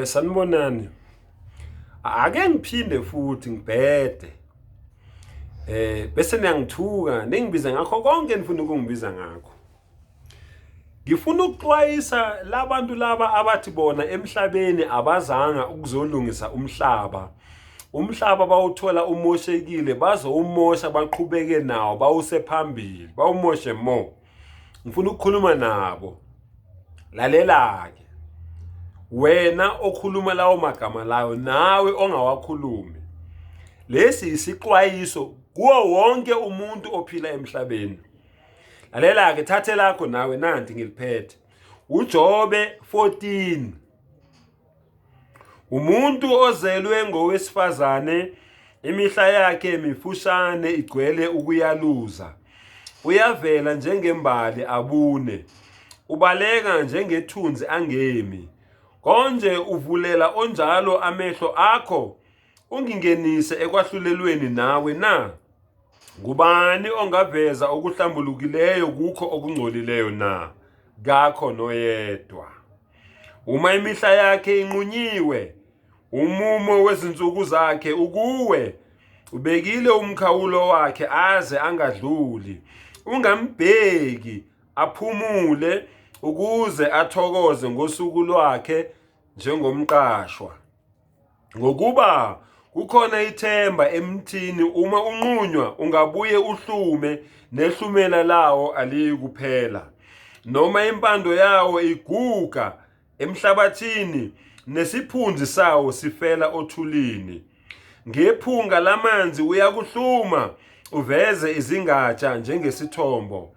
Sanibonani. Ake ngiphinde futhi ngibhede. Bese niyangithuka ningibiza ngakho konke enifuna ukungibiza ngakho. Ngifuna ukuxwayisa labantu laba abathi bona emhlabeni abazanga ukuzolungisa umhlaba. Umhlaba bawuthola umoshekile bazowumosha baqhubeke nawo bawuse phambili bawumoshe more. Ngifuna ukukhuluma nabo. Lalela-ke wena okhuluma lawo magama layo nawe ongawakhulumi. Lesi isixwayiso kuwo wonke umuntu ophila emhlabeni. Lalela-ke thathe lakho nawe nanti ngiliphethe. UJobe 14 Umuntu ozelwe ngowesifazane imihla yakhe mifushane igcwele ukuyaluza. Uyavela njengembali abune. Ubaleka njengethunzi angemi. Konje uvulela onjalo amehlo akho ungingenise ekwahlulelweni nawe na? Ngubani ongaveza okuhlambulukileyo kukho okungcolileyo na? Kakho noyedwa. Uma imihla yakhe inqunyiwe, umumo wezinsuku zakhe ukuwe, ubekile umkhawulo wakhe aze angadluli. Ungambheki aphumule ukuze athokoze ngosuku lwakhe njengomqashwa. Ngokuba kukhona ithemba emthini uma unqunywa ungabuye uhlume nehlumela lawo aliyikuphela noma impando yawo iguga emhlabathini nesiphunzi sawo sifela othulini ngephunga lamanzi uyakuhluma uveze izingatsha njengesithombo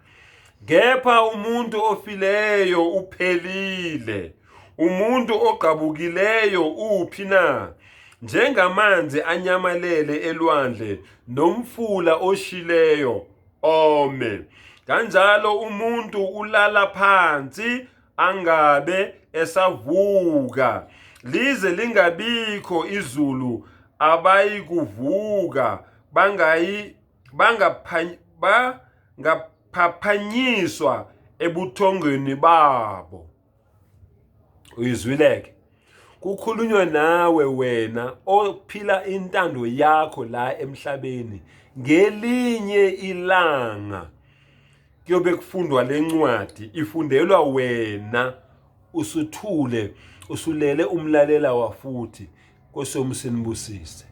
kepha umuntu ofileyo uphelile Umuntu ogqabukileyo uphi na? Njengamanzi anyamalele elwandle nomfula oshileyo ome. Kanjalo umuntu ulala phansi angabe esavuka lize lingabikho izulu abayikuvuka bangayi bangaphaphanyiswa ebuthongweni babo. Uyizwile-ke? Kukhulunywa nawe wena ophila intando yakho la emhlabeni. Ngelinye ilanga kuyobe kufundwa le ncwadi ifundelwa wena usuthule usulele umlalela wafuthi. Nkosi yomusa inibusise.